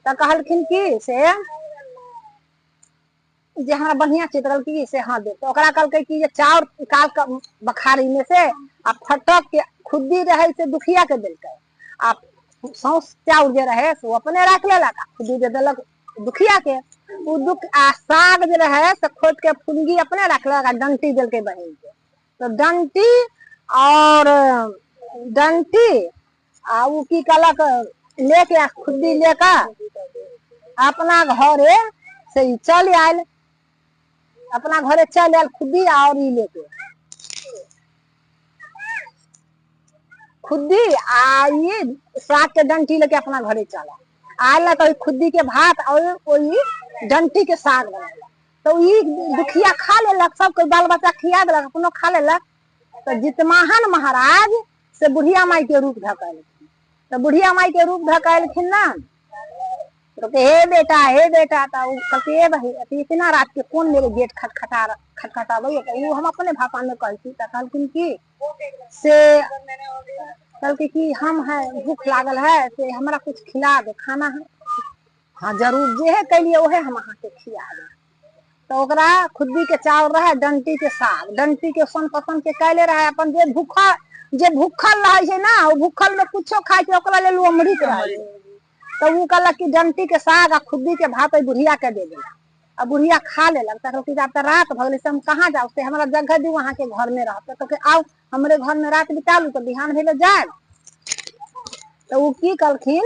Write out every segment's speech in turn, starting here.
तऽ कहलखिन की से जे हमरा बढ़िआँ छै, तऽ कहलकै की से हँ दे। तऽ ओकरा कहलकै कि जे चाउर निकाल कऽ बखारीमे से आ फटक के खुद्दी रहै से दुखिया के देलकै, आ सौंस चाउर जे रहै से ओ अपने राखि लेलक आ खुद्दी जे देलक दुखिया के ओ दुख। आ साग जे रहै से खोटि के फुनगी अपने राखलक आ डंटी देलकै बहिन के। तऽ डंटी और डंटी आ ओ की कहलक लेके आ खुद्दी लेके अपना घरे से ई चल आयल, अपना घरे चल आयल खुद्दी और ई लेके खुद्दी आ ई साग के डंटी लेके अपना घरे चल आयल। आयल ने तऽ खुद्दी के भात और ओहि डंटी के साग बनेलक, तऽ ई दुखिया खा लेलक, सबके बाल बच्चा खिया देलक, अपनो खा लेलक। तऽ जितमाहन महाराज से बुढ़िया माई के रूप धऽ के एलखिन। तऽ बुढ़िया माई के रूप धऽ के एलखिन ना, तो कहै, हे बेटा, हे बेटा। तऽ ओ कहलकै, हे भाई, अथी इतना रात के कौन मेरे गेट खटखटा खटखटाबैया? तऽ ओ हम अपने भाषा मे कहै छी। तऽ कहलखिन की से, कहलकै कि हम है, भूख लागल है, से हमरा कुछ खिला दे खाना है। हाँ जरूर, जे है कैलिए ओहे हम अहाँके खिया देब। तऽ ओकरा खुद्दी के चाउर रहै, डंटी के साग, डंटी के सन पसन के कैले रहै अपन। जे भूखल, जे भूखल रहै छै ना, ओ भूखल में कुछो खाइ छै, ओकरा लेल ओ अमृत रहै छै। तऽ ओ कहलक कि डंटी के साग आ खुद्दी के भात ओहि बुढ़िया के दे देलक आ बुढ़िया खा लेलक। तऽ कहलकै आब तऽ रात भऽ गेलै, से हम कहाँ जाउ? से हमरा जगह दियौ, अहाँके घरमे रहब। तऽ कहलकै आउ, हमरे घरमे रात बिता लू, तऽ बिहान भेले जायब। तऽ ओ की कहलखिन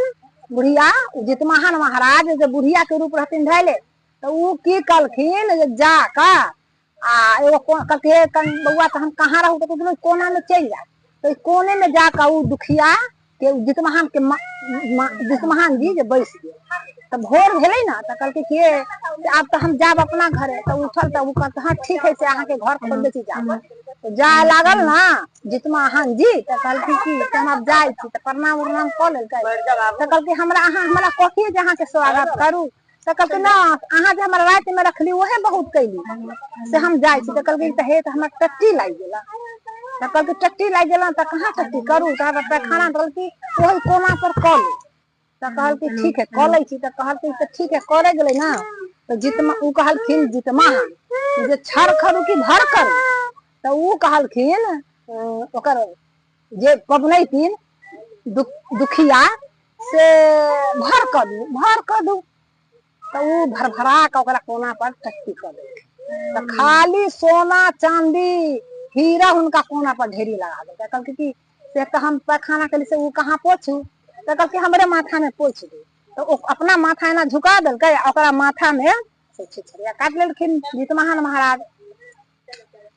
बुढ़िया, जितमाहन महाराज जे बुढ़िया के रूप रहथिन धैले, तऽ ओ की कहलखिन जे जा कऽ आ एगो कहलकै, हे बौआ, तऽ हम कहाँ रहू? तऽ कहलखिन कोना मे चलि जाउ। तऽ कोने मे जा कऽ ओ दुखिया के जितमहान के जितमहान जी जे बैस गेल। तऽ भोर भेलै ने, तऽ कहलकै कि आब तऽ हम जायब अपना घरे। तऽ उठल, तऽ ओ कहलकै हँ ठीक है, से अहाँके घर खोल दै छी, जाब। तऽ जाय लागल ने जितमहान जी, तऽ कहलकै कि से हम आब जाइ छी। तऽ प्रणाम उरनाम कऽ लेलकै। तऽ कहलकै हमरा अहाँ हमरा कथी जे अहाँके स्वागत करू? तऽ कहलकै ना, अहाँ जे हमरा रातिमे रखली ओहे बहुत कैली, से हम जाइ छी। तऽ कहलकै तऽ हे, तऽ हमरा टट्टी लागि गेल। तऽ कहलकै टट्टी लागि गेल तऽ कहाँ टट्टी करू? तऽ पैखाना। तऽ कहलकै ओहि कोना पर कऽ लू। तऽ कहलकै ठीक है, कऽ लै छी। तऽ कहलकै तऽ ठीक है, करे गेलै ना, तऽ जितमा ओ कहलखिन जितमा जे छर खरू कि भर करू? तऽ ओ कहलखिन ओकर जे पबनैतिन दुखिया से भर कऽ दू, भर कऽ दू। तऽ ओ भरभरा कऽ ओकरा कोना पर टट्टी कऽ देलखिन, तऽ खाली सोना चाँदी हीरा हुनका कोना पर ढेरी लगा देलकै। कहलकै कि से तऽ हम पैखाना केली से ओ कहाँ पोछू? तऽ कहलकै हमरे माथामे पोछि दू। तऽ ओ अपना माथा एना झुका देलकै आ ओकरा माथामे से छिछड़िया काटि लेलखिन जितमहान महाराज।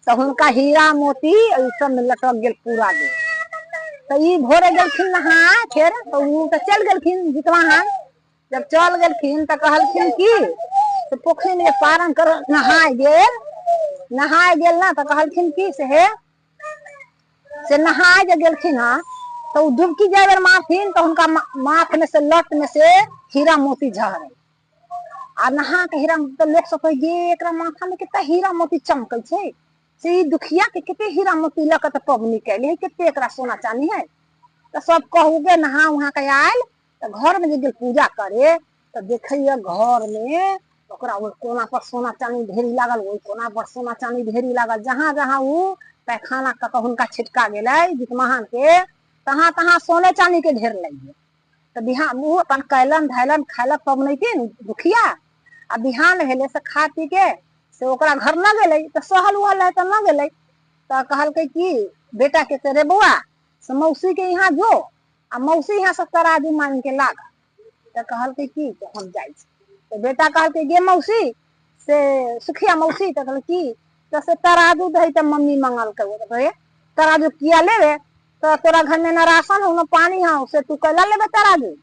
तऽ हुनका हीरा मोती एहि सबमे लटक गेल पूरा देह। तऽ ई भोरे गेलखिन नहा फेर, तऽ ओ तऽ चलि गेलखिन जितवाहन। जब चल गेलखिन तऽ कहलखिन की से पोखरिमे पारन कर नहाय गेल, नहाय गेल ने, तऽ कहलखिन की से हे, से नहाय जे गेलखिन हँ, तऽ ओ डुबकी जाय बेर मारथिन तऽ हुनका माथ में से लट में से हीरा मोती झहरै। आ नहा के हीरा, तऽ लोक सब कहै गे, एकरा माथा में कते हीरा मोती चमकै छै, से ई दुखिया के कते हीरा मोती लऽ के तऽ पबनी कैले है, कते एकरा सोना चानी है। तऽ सब कहू गे, नहा उहा के आयल तऽ घर में जे गेल पूजा करे, तऽ देखैया घर में ओकरा ओहि कोना पर सोना चानी ढेरी लागल, ओहि कोना पर सोना चानी ढेरी लागल। जहाँ जहाँ ओ पैखाना कऽ के हुनका छिटका गेलै जितमहान के, तहाँ तहाँ सोने चानी के ढेर लागि गेल। तऽ बिहान ओ अपन कयलन धैलन, खैलक पबनैतिन दुखिया। आ बिहान भेलै से खा पी के से ओकरा घर न गेलै, तऽ सहल उहल रहै तऽ न गेलै। तऽ कहलकै कि बेटा के से रे बौआ, से मौसी के यहाँ जो आ मौसी यहाँ से तराजू मांगि के लाग। तऽ कहलकै की तऽ हम जाइ छी। तऽ बेटा कहलकै गे मौसी, से सुखिया मौसी, तऽ कहलकै की? तऽ से तराजू दही। तऽ मम्मी मंगलकै, रे तराजू किया लेबे? तऽ तोरा घर में न राशन हौ न पानी हौ, से तू कैला लेबे तराजू?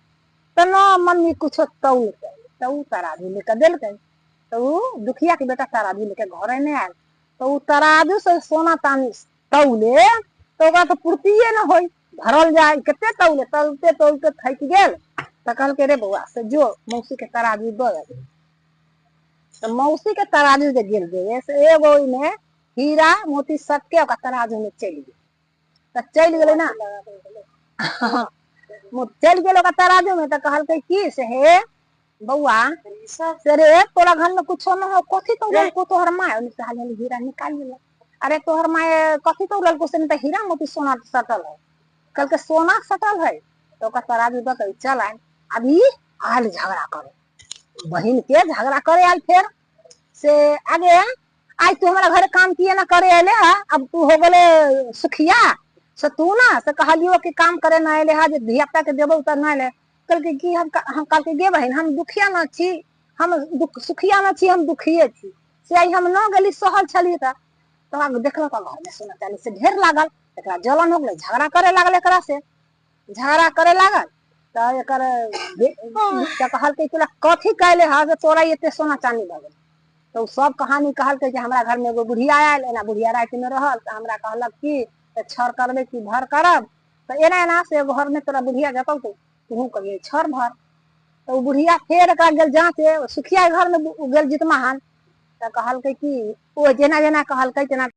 तऽ न मम्मी कुछो तौलकै, तऽ उ तराजू लेके देलकै। तऽ उ दुखिया के बेटा तराजू लेके घरे में आयल, तऽ उ तराजू से सोना चानी तौले, तऽ ओकरा तऽ पूर्तिए न होय, भरल जाय, कते तौले, तौलते तौलते थाकि गेल। तऽ कहलकै रे बौआ, से जो मौसी के तराजू दऽ अबही। तऽ मौसी के तराजू जे गेल देवे, से एगो ओहिमे हीरा मोती सबके ओकरा तराजू में चलि गेल। तऽ चलि गेलै ने, चलि गेल ओकरा तराजू में। तऽ कहलकै की से हे बौआ से रे तोरा घर में कुछो न हो, कथी तो लड़को तोहर माय ओने से हाल हीरा निकाल लेलक। अरे तोहर माय कथी तो लड़को से नहीं त हीरा मोती सोना सटल है। कहलकै सोना सटल है, तो ओकर तराजू दऽ के चल आयल। अभी आयल झगड़ा करे, बहिन के झगड़ा करे आयल। फेर से आगे आज तू हमारा घरे काम किए ना करे अले है, अब तू हो गेले सुखिया, से तू ना से कहलियो कि काम करे ना अले है, जे धिया पुता के देबो त ना अले। कहलकै कि हम कहलकै गे बहिन, हम दुखिया ना छी, हम दुख सुखिया ना छी, हम दुखिए छी। से आइ हम न गेली, सहल छली। तऽ तब देखलक घर में सोना चांदी से ढेर लागल, एकरा जलन हो गेलै, झगड़ा करे लागल। एकरा से झगड़ा करे लागल तऽ एकर तऽ कहलकै तोरा कथी कैले ह जे तोरा एते सोना चांदी भऽ गेल? तऽ ओ सब कहानी कहलकै जे हमरा घर में एगो बुढ़िया आयल, एना बुढ़िया राति में रहल तऽ हमरा कहलक कि छर करबै कि भर करब, तऽ एना एना से घर में तोरा बुढ़िया जतौ तऽ तूहू कहिए छर भर। तऽ ओ बुढ़िया फेर एकरा गेल जाँचे, सुखिया घर में गेल जितमाहन, तऽ कहलकै कि ओ जेना जेना कहलकै तेना।